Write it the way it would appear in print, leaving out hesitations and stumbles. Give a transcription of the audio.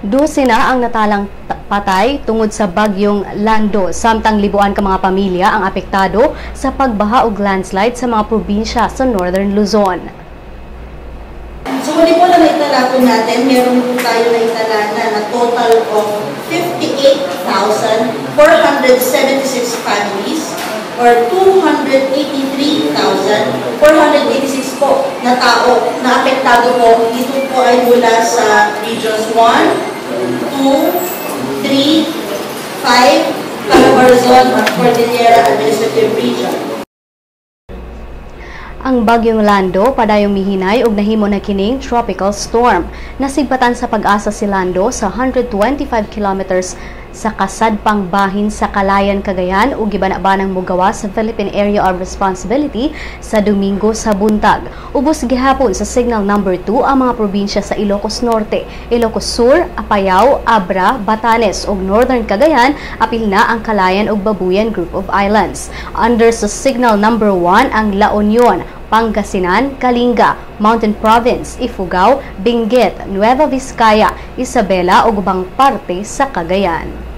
12 na ang natalang patay tungod sa bagyong Lando, samtang libuan ka mga pamilya ang apektado sa pagbaha ug landslide sa mga probinsya sa Northern Luzon. So muli po na naitala po natin, meron po tayo naitala na total of 58,476 families or 283,486 po na tao na apektado po. Dito po ay mula sa regions 1, 2, 3, 5, Calabarzon at Cordillera Administrative Region. Ang bagyong Lando padayong mihinay ug nahimo na kining tropical storm. Nasigpatan sa Pag-asa si Lando sa 125 kilometers sa kasadpang bahin sa Kalayan, Cagayan ug gibana-banang mogawas sa Philippine Area of Responsibility sa Domingo sa buntag. Ubos gihapon sa signal number 2 ang mga probinsya sa Ilocos Norte, Ilocos Sur, Apayao, Abra, Batanes ug Northern Cagayan, apil na ang Kalayan ug Babuyan Group of Islands. Under sa signal number 1 ang La Union, Pangasinan, Kalinga, Mountain Province, Ifugao, Benguet, Nueva Vizcaya, Isabela ug ubang parte sa Cagayan.